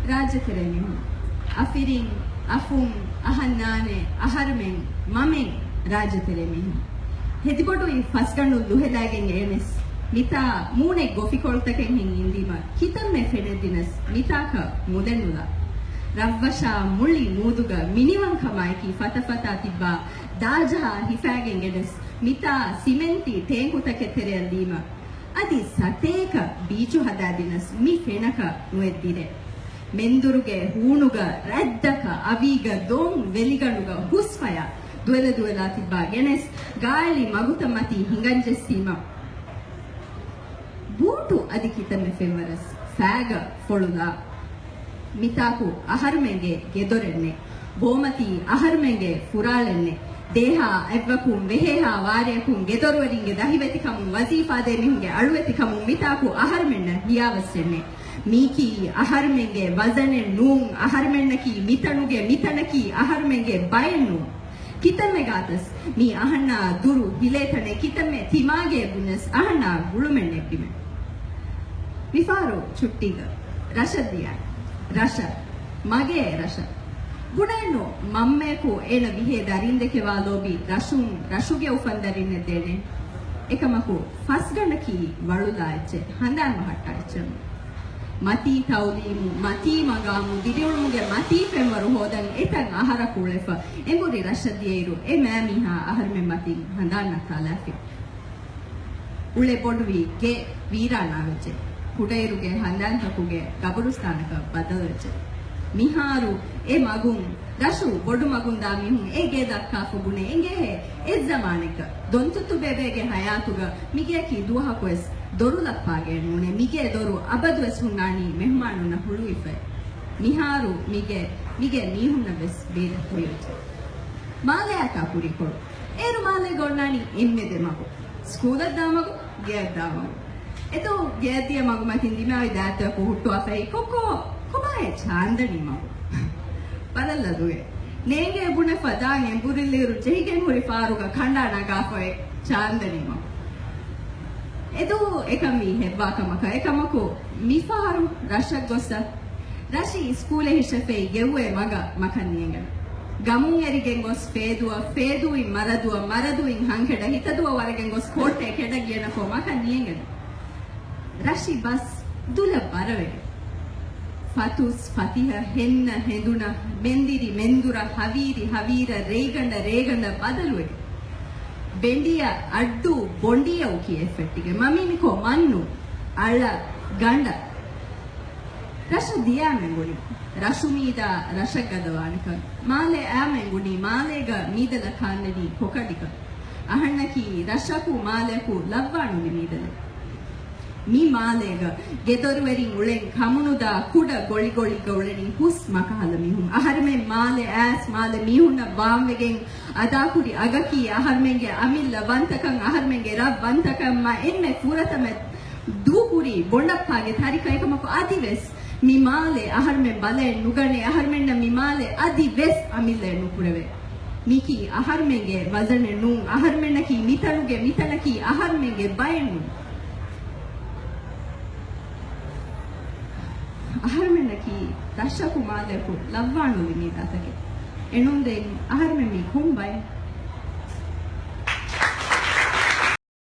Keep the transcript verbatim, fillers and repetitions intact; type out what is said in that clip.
ރާއްޖެތެރޭ މީހުން. އަފިރިން، އަފުން، އަހަންނާނެ، އަހަރުމެން، މަމެން، ރާއްޖެތެރޭ މީހުން. ހެދިބޮޑުވި ފަސްގަނޑު ލުހެލާގެން އެނެސް، މިތާ މޫނެ ގޮފިކޮޅުތަކެއް ހިން އިންދީމަ، ކިތަންމެ ފެނެއްދިނަސް، މިތާކަށް މުދެއްނުލާ. ރަށްވަށާ މުޅި މޫދުގަ މިނިވަންކަމާއެކީ ފަތަފަތާ ތިއްބާ ދާޖަހާ ހިފާގެން ގެނެސް، މިތާ ސިމެންޓީ ޓޭންކުތަކެއް ތެރެއަށް ލީމަ، އަދި ސަތޭކަ ބީޗު ހަދާދިނަސް މި ފެނަކަށް ނުއެއްދިރޭ. މެންދުރުގެ ހޫނުގަ ރަތްދަކަށް އަވީގަ ދޮން ވެލިގަނޑުގަ ހުސްފަޔާ ދުވެލަ ދުވެލާ ތިއްބާ ގެނެސް، ގާއެޅި މަގުތައް މަތީ ހިނގަންޖެއްސީމަ، ބޫޓު އަދި ކިތަންމެ ފެންވަރަސް ފައިގަ ފޮޅުލާ. މިތާކު އަހަރުމެންގެ ގެދޮރެއްނެއް. ބޯމަތީ އަހަރުމެންގެ ފުރާޅެއްނެއް. ދޭހާ އަތްވަކުން ވެހޭހާ ވާރޭކުން ގެދޮރުވެރިންގެ ދަހިވެތިކަމުން ވަޒީފާދޭ މީހުންގެ އަޅުވެތިކަމުން މިތާކު އަހަރުމެންނަށް ހިޔާވަސްއެއްނެއް. މީކީ އަހަރުމެންގެ ވަޒަނެއް ނޫން، އަހަރުމެންނަކީ މިތަނުގެ މިތަނަކީ، އަހަރުމެންގެ ބައެއް ނޫން. ކިތަންމެ ގާތަސް މީ އަހަންނާ ދުރު ހިލޭތަނެއް، ކިތަންމެ ތިމާގެ ބުނެސް އަހަންނާ ގުޅުމެއް ނެއްބިމެ. މިފަހަރު ޗުއްޓީގަ ރަށަށް ދިޔަ ރަށަށް، މަގޭ ރަށަށް. ބުނެއްނު މަންމަޔަކު އޭނަ ވިހޭ ދަރިންދެކެ ވާލޯބި ރަށުން، ރަށުގެ އުފަންދަރިންނެއް ދޭނެ. އެކަމަކު ފަސްގަނޑަކީ ވަޅުލާ އެއްޗެއް، ހަނދާން ބަހައްޓާ އެއްޗެއް. މަތީ ތައުލީމު، މަތީ މަގާމު، ދިރިއުޅުމުގެ މަތީ ފެންވަރު ހޯދަން އެތަން އަހަރަކު އުޅެފަ، އެނބުރި ރަށަށް ދިޔައިރު އެ މާމީހާ އަހަރުމެން މަތީން ހަނދާން ނައްތާލާފި. އުޅެ ބޮޑުވި ގެ ވީރާނާވެއްޖެ. ކުޑައިރުގެ ހަނދާންތަކުގެ ގަބުރުސްތާނަކަށް ބަދަލުވެއްޖެ. މިހާރު އެ މަގުން ރަށު ބޮޑު މަގުން ދާ މީހުން އެ ގެ ދައްކާފަ ބުނެ އެނގޭހޭ އެއްޒަމާނެއްގަ ދޮންތުއްތު ބޭބޭގެ ހަޔާތުގަ މިގެއަކީ ދުވަހަކުވެސް ދޮރުލައްޕާގެއެއް ނޫނޭ. މިގޭ ދޮރު އަބަދުވެސް ހުންނާނީ މެހުމާނުންނަށް ހުޅުވިފައި. މިހާރު މިގެ، މިގެ މީހުންނަށްވެސް ބޭރަށް ހޮވިއެއްޗެއް. މާލެއާތާ ކުރީކޮޅު. އޭރު މާލޭގަ އޮންނާނީ އެންމެ ދެ މަގު. ސްކޫލަށް ދާމަގު، ގެއަށް ދާމަގު. އެތޯ ގެއަށް ދިޔަ މަގުމަތިން ދިމާވި ދާއިތަކު ހުއްޓުވާފައި ކޮއްކޮ، ކޮބާއޭ ޗާންދަނީ މަގު؟ ބަލަށް ލަދުގެ. ނޭނގޭ ބުނެފަ ދާން އެނބުރިލިއިރު ޖެހިގެން ހުރި ފާރުގަ ކަނޑާ ނަގާފައި ޗާންދަނީ މަގު. އެދުވަހު އެކަން ވީ ހެއްވާ ކަމަކަށް. އެކަމަކު މިފަހަރު ރަށަށް ގޮއްސަ ރަށީ ސްކޫލެއް ހިށެފައި ގެއުވޭ މަގަށް މަކަން ނިޔެގެން. ގަމުން އެރިގެން ގޮސް ފޭދުވަ، ފޭދުވި މަރަދުވަ، މަރަދުވި ހަންކެޑަ، ހިތަދުވަ ވަރަގެން ގޮސް ކޯއްޓެ ކެޑަ ގިޔަނަކޯ މަކަން ނިޔެގެން. ރަށި ބަސް ދުލަށް ބަރަވެގެން. ފަތުސް ފަތިހަ، ހެންނަ ހެނދުނަ، މެންދިރި މެންދުރަ، ހަވީރި ހަވީރަ، ރޭގަނޑަ ރޭގަނޑަ ބަދަލުވެގެން. ބެނޑިޔަ އައްޑޫ ބޮނޑިޔައު ކިޔެފެއްޓިގެން. މަމިނިކޮ މަންނު އަޅަ ގަނޑަ. ރަށަށް ދިޔާމެން ބުނި. ރަށުމީދާ ރަށަށް ގަދަވާނެކަން. މާލެ އާމެން ބުނި. މާލޭގަ މީދަލަ ކާންނެނީ ކޮކަޑިކަން. އަހަންނަކީ ރަށަކު މާލެއަކު ލައްވާނުލި މީދަލެއް. މި މާލޭގަ ގެދޮރުވެރިން އުޅެން ކަމުނުދާ ކުޑަ ގޮޅިގޮޅިގަ އުޅެނީ ހުސް މަކަހަލަ މީހުން. އަހަރެމެން މާލެ އައިސް މާލެ މީހުންނަށް ވާންވެގެން އަދާކުރި އަގަކީ އަހަރެމެންގެ އަމިއްލަ ވަންތަކަން، އަހަރެމެންގެ ރަށް ވަންތަކަން މަ އެންމެ ފުރަތަމަ ދޫކުރީ ބޮނޑައްޕާގެ ތަރިކަ. އެކަމަކު އަދިވެސް މި މާލެ އަހަރެމެން ބަލައެއް ނުގަނޭ، އަހަރެމެންނަށް މި މާލެ އަދިވެސް އަމިއްލައެއް ނުކުރެވޭ. މީކީ އަހަރެމެންގެ ވަޒަނެއް ނޫން، އަހަރެމެންނަކީ މިތަނުގެ މިތަނަކީ އަހަރެމެންގެ ބައެއް ނޫން. އަހަރެމެންނަކީ ރަށަކު މާލެއަކު ލައްވާނުލި މީދާތަކެއް. އެނޫން ދެން އަހަރެމެން މީ ކޮން ބައެއް؟